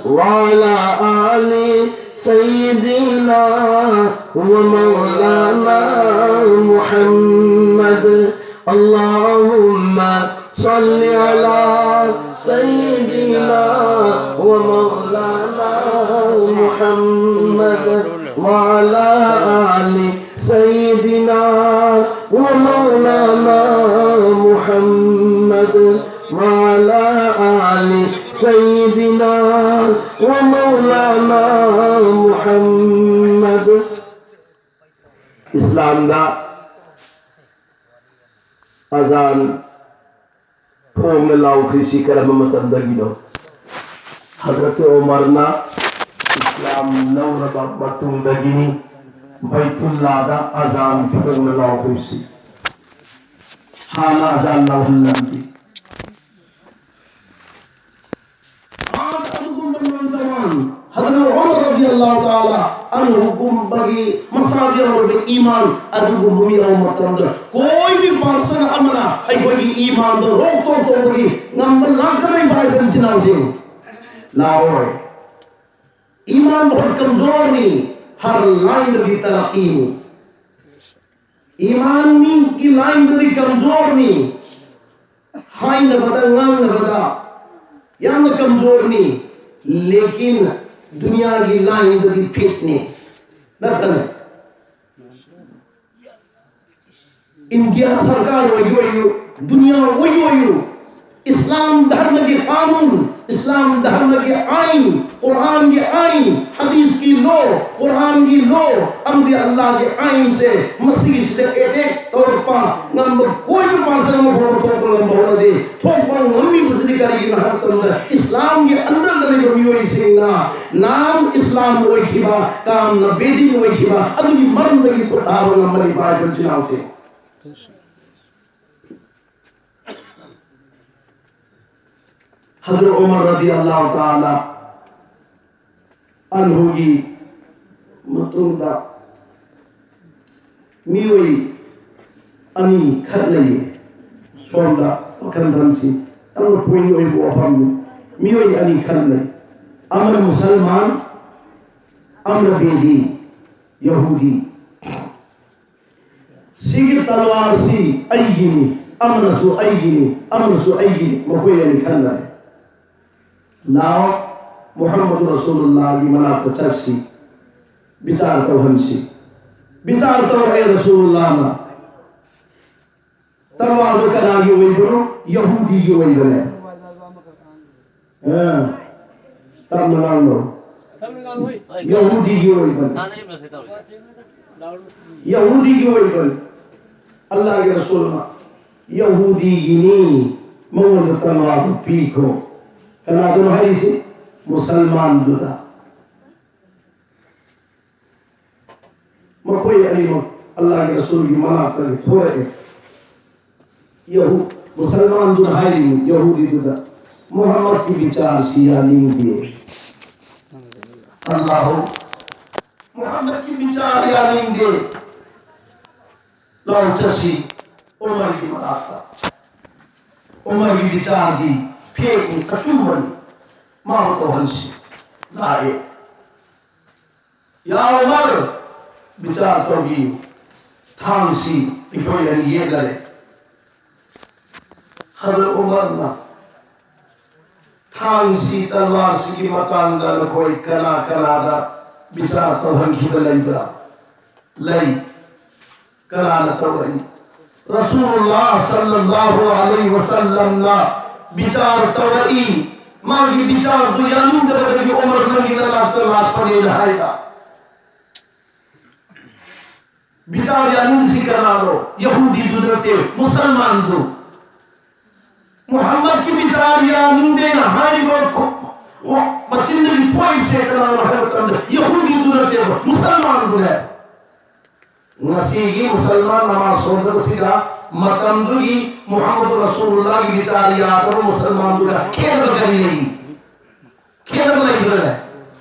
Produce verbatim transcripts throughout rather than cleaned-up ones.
وعلى آل سيدنا ومولانا محمد. اللهم صل على سيدنا ومولانا محمد وعلى آل سيدنا ومولانا محمد وعلى آل سيدنا ومولانا محمد. ꯏꯁꯂꯥꯝꯗ ꯑꯖꯥꯟ ꯐꯣꯡꯅ ꯂꯥꯎꯈ꯭ꯔꯤꯁꯤ ꯀꯔꯝꯕ ꯃꯇꯝꯗꯒꯤꯅꯣ? ꯍꯖꯔꯠ ꯎꯃꯔꯅ ꯏꯁꯂꯥꯝ ꯂꯧꯔꯕ ꯃꯇꯨꯡꯗꯒꯤꯅꯤ ꯕꯩꯇꯨꯜꯂꯥꯗ ꯑꯖꯥꯟ ꯐꯣꯡꯅ ꯂꯥꯎꯈ꯭ꯔꯤꯁꯤ꯫ ꯍꯥꯟꯅ ꯑꯖꯥꯟ ꯂꯥꯎꯍꯜꯂꯝꯗꯦ꯫ ꯑꯗꯨꯒꯨꯝꯕ ꯅꯝꯕꯔ ꯋꯥꯟ, ꯍꯖꯔꯠ ꯎꯃꯔ ꯔꯗꯤꯌꯜꯂꯥꯍꯨ ꯇꯥꯂꯥ ꯑꯟꯍꯨꯒꯨꯝꯕꯒꯤ ꯃꯁꯥꯒꯤ ꯑꯣꯏꯕ ꯏꯃꯥꯟ ꯑꯗꯨꯒꯨꯝꯕ ꯃꯤ ꯌꯥꯎꯕ ꯃꯇꯝꯗ, ꯀꯣꯏꯕꯤ ꯄꯥꯔꯁꯟ ꯑꯃꯅ ꯑꯩꯈꯣꯏꯒꯤ ꯏꯃꯥꯟꯗ ꯔꯣꯛ ꯇꯣꯛ ꯇꯧꯕꯒꯤ ꯉꯝꯕ ꯂꯥꯛꯀꯗ꯭ꯔꯥ, ꯏꯕꯥꯏꯕꯜ ꯏꯆꯤꯟ ꯏꯅꯥꯎꯁꯤꯡ? ꯂꯥꯛꯑꯣꯏ꯫ ꯏꯃꯥꯟ ꯕꯍꯨꯠ ꯀꯝꯖꯣꯔꯅꯤ, ꯍꯔ ꯂꯥꯏꯟꯗꯗꯤ ꯇꯔꯛꯀꯤꯅꯤ꯫ ꯏꯃꯥꯟꯒꯤ ꯂꯥꯏꯟꯗꯗꯤ ꯀꯝꯖꯣꯔꯅꯤ, ꯍꯥꯏꯅꯕꯗ, ꯉꯥꯡꯅꯕꯗ ꯌꯥꯝꯅ ꯀꯝꯖꯣꯔꯅꯤ, ꯂꯦꯀꯤꯟ ꯗꯨꯅꯤꯌꯥꯒꯤ ꯂꯥꯏꯟꯗꯗꯤ ꯐꯤꯠꯅꯤ꯫ ꯅꯠꯇ꯭ꯔꯅꯦ? ꯏꯟꯗꯤꯌꯥ ꯁꯔꯀꯥꯔ ꯑꯣꯏꯒꯦ ꯑꯣꯏꯌꯨ, ꯗꯨꯅꯤꯌꯥ ꯑꯣꯏꯒꯦ ꯑꯣꯏꯌꯨ, ꯏꯁꯂꯥꯝ ꯙꯔꯃꯒꯤ ꯀꯥꯅꯨꯟ, ꯏꯁꯂꯥꯝ ꯙꯔꯃꯒꯤ ꯑꯥꯏꯟ, ꯀꯨꯔꯥꯟꯒꯤ ꯑꯥꯏꯟ, ꯍꯗꯤꯁꯀꯤ ꯂꯣ, ꯀꯨꯔꯥꯟꯒꯤ ꯂꯣ, ꯑꯃꯗꯤ ꯑꯜꯂꯥꯍꯒꯤ ꯑꯥꯏꯟꯁꯦ, ꯃꯁꯤꯒꯤꯁꯤꯗ ꯑꯦꯇꯦꯛ ꯇꯧꯔꯛꯄ ꯉꯝꯕ ꯀꯣꯏꯕ ꯄꯥꯔꯁꯟ ꯑꯃ ꯐꯥꯎꯕ ꯊꯣꯛꯄ ꯉꯝꯕ ꯍꯧꯅꯗꯦ꯫ ꯊꯣꯛꯄ ꯉꯝꯃꯤꯕꯁꯤꯗꯤ ꯀꯔꯤꯒꯤꯅꯣ ꯍꯥꯏꯕ ꯃꯇꯝꯗ, ꯏꯁꯂꯥꯝꯒꯤ ꯑꯟꯗꯔꯗ ꯂꯩꯕ ꯃꯤꯑꯣꯏꯁꯤꯡꯅ ꯅꯥꯟ ꯏꯁꯂꯥꯝ ꯑꯣꯏꯈꯤꯕ, ꯀꯥꯝꯅ ꯕꯦꯗꯤꯟ ꯑꯣꯏꯈꯤꯕ ꯑꯗꯨꯒꯤ ꯃꯔꯝꯗꯒꯤ ꯈꯨꯠ ꯊꯥꯕ ꯉꯝꯕꯅꯤ ꯍꯥꯏꯕ ꯏꯆꯤꯟ ꯏꯅꯥꯎꯁꯤꯡ꯫ ꯍꯖꯔꯠ ꯎꯃꯔ ꯔꯗꯤꯌꯜꯂꯥꯍꯨ ꯇꯥꯂꯥ ꯑꯟꯍꯨꯒꯤ ꯃꯇꯨꯡꯗ ꯃꯤꯑꯣꯏ ꯑꯅꯤ ꯈꯠꯅꯩ꯫ ꯁꯣꯝꯗ ꯋꯥꯈꯜ ꯊꯝꯁꯤ, ꯌꯥꯝꯅ ꯄꯣꯏꯟ ꯑꯣꯏꯕ ꯋꯥꯐꯝꯅꯤ꯫ ꯃꯤꯑꯣꯏ ꯑꯅꯤ ꯈꯠꯅꯩ꯫ ꯑꯃꯅ ꯃꯨꯁꯜꯃꯥꯟ, ꯑꯃꯅ ꯕꯦꯗꯤ, ꯌꯍꯨꯗꯤ꯫ ꯁꯤꯒꯤ ꯇꯂꯋꯥꯔꯁꯤ ꯑꯩꯒꯤꯅꯤ, ꯑꯃꯅꯁꯨ ꯑꯩꯒꯤꯅꯤ, ꯑꯃꯅꯁꯨ ꯑꯩꯒꯤꯅꯤ, ꯃꯈꯣꯏ ꯑꯅꯤ ꯈꯟꯅꯔꯦ꯫ ꯂꯥꯎ, ꯃꯨꯍꯝꯃꯗꯨ ꯔꯁꯨꯂꯨꯜꯂꯥꯍꯒꯤ ꯃꯅꯥꯛꯇ ꯆꯠꯁꯤ, ꯕꯤꯆꯥꯔ ꯇꯧꯍꯟꯁꯤ꯫ ꯕꯤꯆꯥꯔ ꯇꯧꯔꯛꯑꯦ ꯔꯁꯨꯂꯨꯜꯂꯥꯍꯅ꯫ ꯇꯂꯋꯥꯔꯗꯨ ꯀꯅꯥꯒꯤ ꯑꯣꯏꯕꯅꯣ? ꯌꯍꯨꯗꯤꯒꯤ ꯑꯣꯏꯕꯅꯦ꯫ ꯑ, ꯇꯞꯅ ꯉꯥꯡꯂꯣ꯫ ꯌꯍꯨꯗꯤꯒꯤ ꯑꯣꯏꯕꯅꯦ꯫ ꯌꯍꯨꯗꯤꯒꯤ ꯑꯣꯏꯕꯅꯦ꯫ ꯑꯜꯂꯥꯍꯒꯤ ꯔꯁꯨꯜꯅ ꯌꯍꯨꯗꯤꯒꯤꯅꯤ, ꯃꯉꯣꯟꯗ ꯇꯂꯋꯥꯔꯗꯨ ꯄꯤꯈꯣ꯫ ꯀꯅꯥꯗꯅꯣ ꯍꯥꯏꯔꯤꯁꯤ? ꯃꯨꯁꯜꯃꯥꯟꯗꯨꯗ꯫ ꯃꯈꯣꯏ ꯑꯅꯤꯃꯛ ꯑꯜꯂꯥꯍꯒꯤ ꯔꯁꯨꯜꯒꯤ ꯃꯅꯥꯛꯇꯒꯤ ꯊꯣꯔꯛꯑꯦ꯫ ꯌꯍꯨ-, ꯃꯨꯁꯜꯃꯥꯟꯗꯨꯅ ꯍꯥꯏꯔꯤꯅꯤ ꯌꯍꯨꯗꯤꯗꯨꯗ, "ꯃꯨꯍꯝꯃꯗꯀꯤ ꯕꯤꯆꯥꯔꯁꯤ ꯌꯥꯅꯤꯡꯗꯦ꯫ ꯑꯜꯂꯥꯍꯨ, ꯃꯨꯍꯝꯃꯗꯀꯤ ꯕꯤꯆꯥꯔ ꯌꯥꯅꯤꯡꯗꯦ꯫ ꯂꯥꯎ ꯆꯠꯁꯤ ꯎꯃꯔꯒꯤ ꯃꯅꯥꯛꯇ꯫ ꯎꯃꯔꯒꯤ ꯕꯤꯆꯥꯔꯗꯤ ꯐꯦꯛꯅꯤ, ꯑꯆꯨꯝꯕꯅꯤ, ꯃꯥꯕꯨ ꯇꯧꯍꯟꯁꯤ"꯫ ꯂꯥꯛꯑꯦ꯫ "ꯌꯥ ꯎꯃꯔ, ꯕꯤꯆꯥꯔ ꯇꯧꯕꯤꯌꯨ꯫ ꯊꯥꯡꯁꯤ ꯑꯩꯈꯣꯏ ꯑꯅꯤ ꯌꯦꯠꯅꯔꯦ"꯫ ꯍꯖꯔꯠ ꯎꯃꯔꯅ ꯊꯥꯡꯁꯤ, ꯇꯜꯋꯥꯔꯁꯤꯒꯤ ꯃꯇꯥꯡꯗ ꯅꯈꯣꯏ ꯀꯅꯥ ꯀꯅꯥꯗ ꯕꯤꯆꯥꯔ ꯇꯧꯍꯟꯈꯤꯕ ꯂꯩꯕ꯭ꯔꯥ? ꯂꯩ꯫ ꯀꯅꯥꯅ ꯇꯧꯔꯛꯏ? ꯔꯁꯨꯂꯨꯜꯂꯥꯍ ꯁꯜꯂꯜꯂꯥꯍꯨ ꯑꯂꯩꯍꯤ ꯋꯁꯜꯂꯝꯅ ꯕꯤꯆꯥꯔ ꯇꯧꯔꯛꯏ꯫ ꯃꯥꯒꯤ ꯕꯤꯆꯥꯔꯗꯨ ꯌꯥꯅꯤꯡꯗꯕꯗꯒꯤ ꯎꯃꯔ ꯅꯪꯒꯤ ꯅꯅꯥꯛꯇ ꯂꯥꯛꯄꯅꯦꯅ ꯍꯥꯏꯕ꯫ ꯕꯤꯆꯥꯔ ꯌꯥꯅꯤꯡꯕꯁꯤ ꯀꯅꯥꯅꯣ? ꯌꯍꯨꯗꯤꯗꯨ ꯅꯠꯇꯦ, ꯃꯨꯁꯜꯃꯥꯟꯗꯨ꯫ ꯃꯨꯍꯝꯃꯗꯀꯤ ꯕꯤꯆꯥꯔ ꯌꯥꯅꯤꯡꯗꯦꯅ ꯍꯥꯏꯔꯤꯕ ꯈꯨ-, ꯋꯥ-, ꯃꯆꯤꯟꯗꯒꯤ ꯊꯣꯛꯏꯁꯦ ꯀꯅꯥꯅꯣ ꯍꯥꯏꯕ ꯃꯇꯝꯗ ꯌꯍꯨꯗꯤꯗꯨ ꯅꯠꯇꯦꯕ, ꯃꯨꯁꯜꯃꯥꯟꯗꯨꯅꯦ꯫ ꯉꯁꯤꯒꯤ ꯃꯨꯁꯜꯃꯥꯟ ꯅꯃꯥꯖ ꯁꯣꯟꯕꯁꯤꯒ ꯃꯇꯝꯗꯨꯒꯤ ꯃꯨꯍꯝꯃꯗ ꯔꯁꯨꯂꯨꯜꯂꯥꯍꯒꯤ ꯕꯤꯆꯥꯔ ꯌꯥꯗꯕ ꯃꯨꯁꯜꯃꯥꯟꯗꯨꯒ ꯈꯦꯠꯅꯕ ꯀꯔꯤ ꯂꯩ? ꯈꯦꯠꯅꯕ ꯂꯩꯕ꯭ꯔꯥꯅꯦ?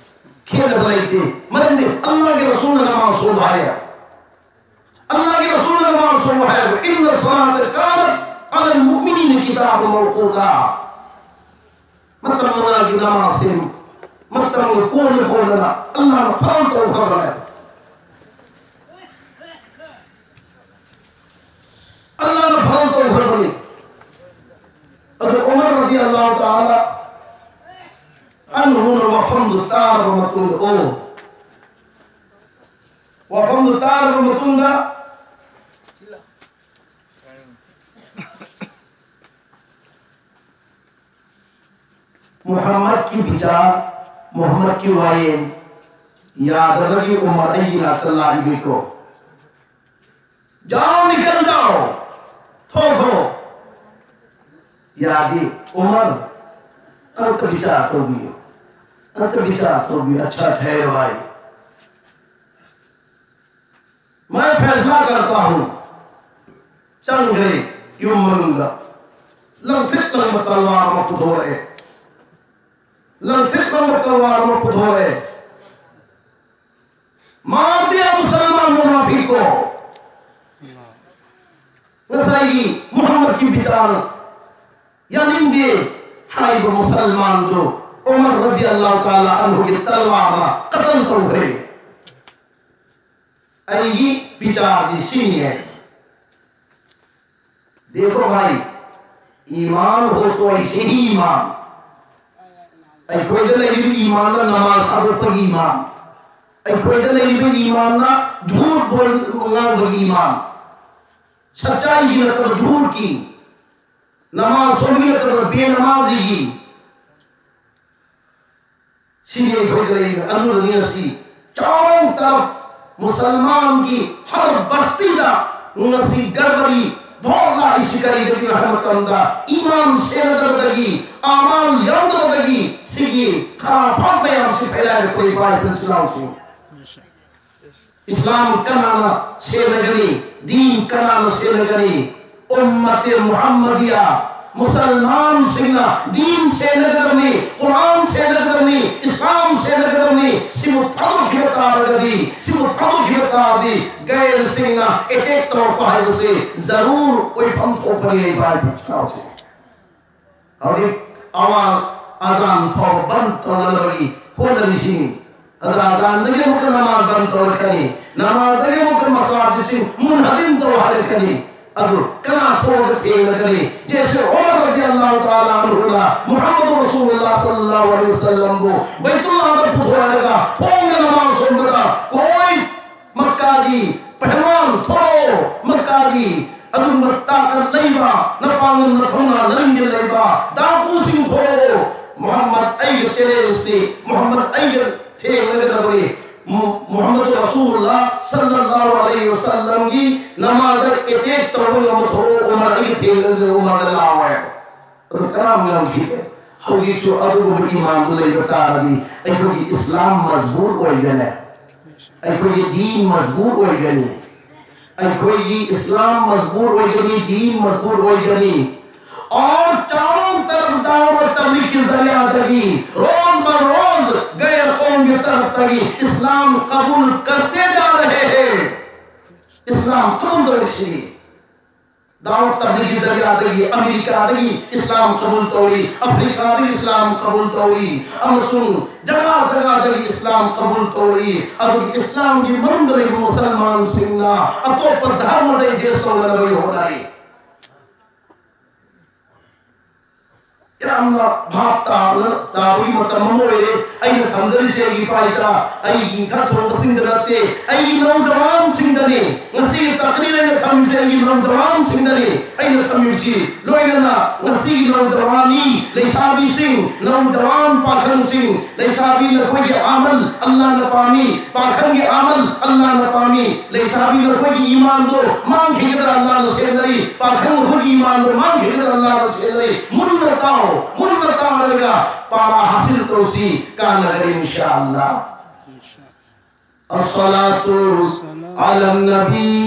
ꯈꯦꯠꯅꯕ ꯂꯩꯇꯦ꯫ ꯃꯔꯝꯗꯤ ꯑꯜꯂꯥꯍꯒꯤ ꯔꯁꯨꯜꯅ ꯅꯃꯥꯖ ꯁꯣꯜꯂꯨ ꯍꯥꯏꯌꯦ꯫ ꯑꯜꯂꯥꯍꯒꯤ ꯔꯁꯨꯜꯅ ꯅꯃꯥꯖ ꯁꯣꯜꯂꯨ ꯍꯥꯏꯌꯦ꯫ "ꯏꯟꯅ ꯁꯂꯥꯇ ꯀꯥꯅꯠ ꯑꯂꯜ ꯃꯨꯑꯃꯤꯅꯤꯅ ꯀꯤꯇꯥꯕ ꯃꯧꯀꯨꯇꯥ"꯫ ꯃꯇꯝ ꯃꯉꯥꯒꯤ ꯅꯃꯥꯖꯁꯦ ꯃꯇꯝꯒ ꯀꯣꯟꯅ ꯀꯣꯟꯅꯅ ꯑꯜꯂꯥꯍꯅ ꯐꯔꯥꯡ ꯇꯧꯈ꯭ꯔꯕꯅꯦ꯫ ꯑꯜꯂꯥꯍꯅ ꯐꯔꯥꯡ ꯇꯧꯈ꯭ꯔꯕꯅꯤ꯫ ꯑꯗꯨ ꯎꯃꯔ ꯔꯗꯤꯌꯜꯂꯥꯍꯨ ꯇꯥꯂꯥ ꯑꯟꯍꯨꯅ ꯋꯥꯐꯝꯗꯨ ꯇꯥꯔꯕ ꯃꯇꯨꯡꯗ, ꯑꯣ, ꯋꯥꯐꯝꯗꯨ ꯇꯥꯔꯕ ꯃꯇꯨꯡꯗ, ꯃꯨꯍꯝꯃꯗꯀꯤ ꯕꯤꯆꯥꯔ, ꯃꯨꯍꯝꯃꯗꯀꯤ ꯋꯥꯌꯦꯜ ꯌꯥꯗꯕꯒꯤ ꯎꯃꯔ ꯑꯩꯒꯤ ꯅꯥꯛꯇ ꯂꯥꯛꯏꯕꯤꯀꯣ꯫ ꯖꯥꯎ, ꯅꯤꯀꯜ ꯖꯥꯎ, ꯊꯣꯛꯈꯣ꯫ ꯌꯥꯗꯦ꯫ ꯎꯃꯔ, ꯑꯝꯇ ꯕꯤꯆꯥꯔ ꯇꯧꯕꯤꯌꯨ, ꯑꯝꯇ ꯕꯤꯆꯥꯔ ꯇꯧꯕꯤꯌꯨ꯫ ꯑꯆꯥ, ꯊꯦꯔꯣ ꯚꯥꯏ, ꯃꯥꯏ ꯐꯦꯁꯂꯥ ꯀꯔꯇꯥ ꯍꯨ꯫ ꯆꯪꯈ꯭ꯔꯦ ꯌꯨꯝ ꯃꯅꯨꯡꯗ꯫ ꯂꯪꯊ꯭ꯔꯤꯛ ꯂꯪꯕ ꯇꯜꯋꯥꯔ ꯑꯃ ꯄꯨꯊꯣꯔꯛꯑꯦ꯫ ꯂꯪꯊ꯭ꯔꯤꯛ ꯂꯪꯕ ꯇꯜꯋꯥꯔ ꯑꯃ ꯄꯨꯊꯣꯔꯛꯑꯦ꯫ ꯃꯥꯔ ꯗꯤꯌꯥ ꯃꯨꯁꯜꯃꯥꯟ ꯃꯨꯅꯥꯐꯤꯛ ꯀꯣ꯫ ꯉꯁꯥꯏꯒꯤ ꯃꯨꯍꯝꯃꯗꯀꯤ ꯕꯤꯆꯥꯔ ꯌꯥꯅꯤꯡꯗꯦ ꯍꯥꯏꯕ ꯃꯨꯁꯜꯃꯥꯟꯗꯨ ꯎꯃꯔ ꯔꯗꯤꯌꯜꯂꯥꯍꯨ ꯇꯥꯂꯥ ꯑꯟꯍꯨꯒꯤ ꯇꯜꯋꯥꯔꯅ ꯀꯇꯜ ꯇꯧꯈ꯭ꯔꯦ꯫ ꯑꯩꯒꯤ ꯕꯤꯆꯥꯔꯗꯤ ꯁꯤꯅꯤ ꯍꯥꯏ꯫ देखो भाई, ईमान हो तो ऐसे ही ईमान। ꯑꯩꯈꯣꯏꯗ ꯂꯩꯔꯤꯕ ꯏꯃꯥꯟꯅ ꯅꯃꯥꯖ ꯊꯥꯗꯣꯛꯄꯒꯤ ꯏꯃꯥꯟ, ꯑꯩꯈꯣꯏꯗ ꯂꯩꯔꯤꯕ ꯏꯃꯥꯟꯅ ꯖꯨꯠ ꯕꯣꯜ ꯉꯥꯡꯕꯒꯤ ꯏꯃꯥꯟ, ꯁꯆꯥꯏꯒꯤ ꯅꯠꯇꯕ ꯖꯨꯠꯀꯤ, ꯅꯃꯥꯖ ꯁꯣꯟꯕꯒꯤ ꯅꯠꯇꯕ ꯕꯦꯅꯃꯥꯖꯤꯒꯤ, ꯁꯤꯗꯤ ꯑꯩꯈꯣꯏꯗ ꯂꯩꯔꯤꯕ꯫ ꯑꯗꯨꯅꯅꯤ ꯉꯁꯤ ꯆꯥꯎ ꯇꯔꯞ ꯃꯨꯁꯜꯃꯥꯟꯒꯤ ꯍꯔ ꯕꯁꯇꯤꯗ ꯉꯁꯤ ꯒꯔꯕꯔꯤ ꯚꯣꯠ ꯂꯥꯛꯏꯁꯤ ꯀꯔꯤꯗꯒꯤꯅꯣ ꯍꯥꯏꯕ ꯃꯇꯝꯗ ꯏꯃꯥꯟ ꯁꯦꯟꯅꯗꯕꯗꯒꯤ, ꯑꯃꯥꯟ ꯌꯥꯎꯗꯕꯗꯒꯤ ꯁꯤꯒꯤ ꯈꯔꯥꯐꯥꯠ ꯃꯌꯥꯝꯁꯤ ꯐꯩꯔꯥꯏꯔꯛꯄꯅꯤ ꯏꯄꯥ ꯏꯄꯨ ꯏꯆꯤꯜ ꯏꯅꯥꯎꯁꯤꯡ꯫ ꯏꯁꯂꯥꯝ ꯀꯅꯥꯅ ꯁꯦꯟꯅꯒꯅꯤ? ꯗꯤꯟ ꯀꯅꯥꯅ ꯁꯦꯟꯅꯒꯅꯤ? ꯎꯝꯃꯠꯇꯦ ꯃꯨꯍꯝꯃꯗꯤꯌꯥ, ꯃꯨꯁꯜꯃꯥꯟꯁꯤꯡꯅ ꯗꯤꯟ ꯁꯦꯟꯅꯒꯗꯕꯅꯤ, ꯀꯨꯔꯥꯟ ꯁꯦꯟꯅꯒꯗꯕꯅꯤ, ꯏꯁꯂꯥꯝ ꯁꯦꯟꯅꯒꯗꯕꯅꯤ꯫ ꯁꯤꯕꯨ ꯊꯥꯗꯣꯛꯈꯤꯕ ꯇꯥꯔꯒꯗꯤ, ꯁꯤꯕꯨ ꯊꯥꯗꯣꯛꯈꯤꯕ ꯇꯥꯔꯗꯤ ꯒꯩꯔꯁꯤꯡꯅ ꯑꯦꯇꯦꯛ ꯇꯧꯔꯛꯄ ꯍꯥꯏꯕꯁꯤ ꯖꯔꯨꯔ ꯑꯣꯏꯐꯝ ꯊꯣꯛꯄꯅꯤ꯫ ꯑꯩ ꯚꯥꯏ ꯍꯧꯖꯤꯛ ꯑꯋꯥꯡ ꯑꯖꯥꯟ ꯐꯥꯎꯕ ꯕꯟ ꯇꯧꯅꯅꯕꯒꯤ ꯍꯣꯠꯅꯔꯤꯁꯤꯅꯤ꯫ ꯑꯗ ꯑꯖꯥꯟꯗꯒꯤ ꯑꯃꯨꯛꯀ ꯅꯃꯥꯖ ꯕꯟ ꯇꯧꯔꯛꯀꯅꯤ, ꯅꯃꯥꯖꯗꯒꯤ ꯑꯃꯨꯛꯀ ꯃꯁꯥꯖꯤꯠꯁꯤꯡ ꯃꯨꯟꯍꯗꯤꯝ ꯇꯧ ꯍꯥꯏꯔꯛꯀꯅꯤ꯫ ꯑꯗꯨ ꯀꯅꯥ ꯊꯣꯛꯑꯒ ꯊꯦꯡꯅꯒꯅꯤ? ꯖꯦꯁꯦ ꯎꯃꯔ ꯔꯗꯤꯌꯜꯂꯥꯍꯨ ꯇꯥꯂꯥ ꯑꯟꯍꯨꯅ ꯃꯨꯍꯝꯃꯗꯨ ꯔꯁꯨꯂꯨꯜꯂꯥꯍ ꯁꯜꯂꯜꯂꯥꯍꯨ ꯑꯂꯩꯍꯤ ꯋꯁꯜꯂꯝꯕꯨ ꯕꯩꯇꯨꯜꯂꯥꯍꯗ ꯄꯨꯊꯣꯛꯍꯜꯂꯒ ꯊꯣꯡꯗ ꯅꯃꯥꯖ ꯁꯣꯟꯕꯗ ꯀꯣꯏ ꯃꯛꯀꯥꯒꯤ ꯄꯍꯜꯋꯥꯟ ꯊꯣꯔꯛꯑꯣ, ꯃꯛꯀꯥꯒꯤ ꯑꯗꯨꯒꯨꯝꯕ ꯇꯥꯀꯠ ꯂꯩꯕ, ꯅꯄꯥꯡꯒꯜ ꯅꯊꯧꯅꯥ ꯅꯔꯤꯡꯖꯦꯜ ꯂꯩꯕ ꯗꯥꯀꯨꯁꯤꯡ ꯊꯣꯔꯛꯑꯣ꯫ ꯃꯨꯍꯝꯃꯗ ꯑꯩꯒ ꯆꯦꯂꯦꯟꯖꯅꯤ, ꯃꯨꯍꯝꯃꯗ ꯑꯩꯒ ꯊꯦꯡꯅꯒꯗꯕꯅꯤ꯫ ꯃꯨ-, ꯃꯨꯍꯝꯃꯗ ꯔꯁꯨꯂꯨꯜꯂꯥꯍ ꯁꯜꯂꯜꯂꯥꯍꯨ ꯑꯂꯩꯍꯤ ꯋꯁꯜꯂꯝꯒꯤ ꯅꯃꯥꯖꯗ ꯑꯦꯇꯦꯛ ꯇꯧꯕ ꯉꯝꯕ ꯊꯣꯔꯛꯑꯣ, ꯎꯃꯔ ꯑꯩꯒ ꯊꯦꯡꯅꯒꯗꯕꯅꯤ, ꯎꯃꯔꯅ ꯂꯥꯎꯋꯦ꯫ ꯑꯗꯨ ꯀꯅꯥꯝ ꯉꯝꯈꯤꯗꯦ꯫ ꯍꯧꯖꯤꯛꯁꯨ ꯑꯗꯨꯒꯨꯝꯕ ꯏꯃꯥꯟꯗꯨ ꯂꯩꯕ ꯇꯥꯔꯗꯤ ꯑꯩꯈꯣꯏꯒꯤ ꯏꯁꯂꯥꯝ ꯃꯖꯕꯨꯔ ꯑꯣꯏꯒꯅꯤ, ꯑꯩꯈꯣꯏꯒꯤ ꯗꯤꯟ ꯃꯖꯕꯨꯔ ꯑꯣꯏꯒꯅꯤ, ꯑꯩꯈꯣꯏꯒꯤ ꯏꯁꯂꯥꯝ ꯃꯖꯕꯨꯔ ꯑꯣꯏꯒꯅꯤ, ꯗꯤꯟ ꯃꯖꯕꯨꯔ ꯑꯣꯏꯒꯅꯤ꯫ और चारों तरफ दावत तबलीग की जरियादगी रोज बर रोज गैर कौम की तरफ तगी इस्लाम कबूल करते जा रहे हैं। ꯏꯁꯂꯥꯝ ꯀꯕꯨꯜ ꯇꯧꯔꯤꯁꯤꯅꯤ꯫ ꯗꯥꯎꯠ ꯇꯕ꯭ꯂꯤꯒꯤ ꯖꯔꯤꯌꯥꯗꯒꯤ ꯑꯃꯦꯔꯤꯀꯥꯗꯒꯤ ꯏꯁꯂꯥꯝ ꯀꯕꯨꯜ ꯇꯧꯔꯤ, ꯑꯐ꯭ꯔꯤꯀꯥꯗꯒꯤ ꯏꯁꯂꯥꯝ ꯀꯕꯨꯜ ꯇꯧꯔꯤ, ꯑꯃꯁꯨꯡ ꯖꯒꯥ ꯖꯒꯥꯗꯒꯤ ꯏꯁꯂꯥꯝ ꯀꯕꯨꯜ ꯇꯧꯔꯤ꯫ ꯑꯗꯨꯒ ꯏꯁꯂꯥꯝꯒꯤ ꯃꯅꯨꯡꯗ ꯂꯩꯕ ꯃꯨꯁꯜꯃꯥꯟꯁꯤꯡꯅ ꯑꯇꯣꯞꯄ ꯙꯔꯃꯗ ꯑꯦꯗꯖꯁ ꯇꯧꯅꯅꯕꯒꯤ ꯍꯣꯠꯅꯔꯤ꯫ ꯌꯥꯝꯅ ꯚꯥꯞ ꯇꯥꯕ, ꯇꯥꯕꯒꯤ ꯃꯇꯝ ꯑꯃ ꯑꯣꯏꯔꯦ꯫ ꯑꯩꯅ ꯊꯝꯖꯔꯤꯁꯦ ꯑꯩꯒꯤ ꯏꯄꯥ ꯏꯆꯥ, ꯑꯩꯒꯤ ꯏꯊꯛ ꯊꯣꯡꯕꯁꯤꯡꯗ ꯅꯠꯇꯦ, ꯑꯩꯒꯤ ꯅꯧꯖꯋꯥꯟꯁꯤꯡꯗꯅꯤ꯫ ꯉꯁꯤꯒꯤ ꯇꯛꯔꯤꯔ ꯑꯩꯅ ꯊꯝꯃꯤꯁꯦ ꯑꯩꯒꯤ ꯅꯧꯖꯋꯥꯟꯁꯤꯡꯗꯅꯤ꯫ ꯑꯩꯅ ꯊꯝꯃꯤꯕꯁꯤ ꯂꯣꯏꯅꯅ ꯉꯁꯤꯒꯤ ꯅꯧꯖꯋꯥꯟꯅꯤ, ꯂꯩꯁꯥꯕꯤꯁꯤꯡ, ꯅꯧꯖꯋꯥꯟ ꯄꯥꯈꯪꯁꯤꯡ, ꯂꯩꯁꯥꯕꯤ ꯅꯈꯣꯏꯒꯤ ꯑꯃꯜ ꯑꯜꯂꯥꯅ ꯄꯥꯝꯃꯤ, ꯄꯥꯈꯪꯒꯤ ꯑꯃꯜ ꯑꯜꯂꯥꯅ ꯄꯥꯝꯃꯤ꯫ ꯂꯩꯁꯥꯕꯤ ꯅꯈꯣꯏꯒꯤ ꯏꯃꯥꯟꯗꯣ ꯃꯥꯡꯈꯤꯒꯗ꯭ꯔꯥ ꯑꯜꯂꯥꯅ ꯁꯦꯟꯅꯔꯤ, ꯄꯥꯈꯪ ꯅꯈꯣꯏꯒꯤ ꯏꯃꯥꯟꯗꯣ ꯃꯥꯡꯈꯤꯒꯗ꯭ꯔꯥ ꯑꯜꯂꯥꯅ ꯁꯦꯟꯅꯔꯤ꯫ ꯃꯨꯟꯅ ꯇꯥꯎ, ꯃꯨꯟꯅ ꯇꯥꯔꯒ ꯄꯥꯔꯥ ꯍꯥꯁꯤꯜ ꯇꯧꯁꯤ, ꯀꯥꯟꯅꯒꯅꯤ ꯏꯟꯁꯥ ꯑꯜꯂꯥ꯫ الصلاة على النبي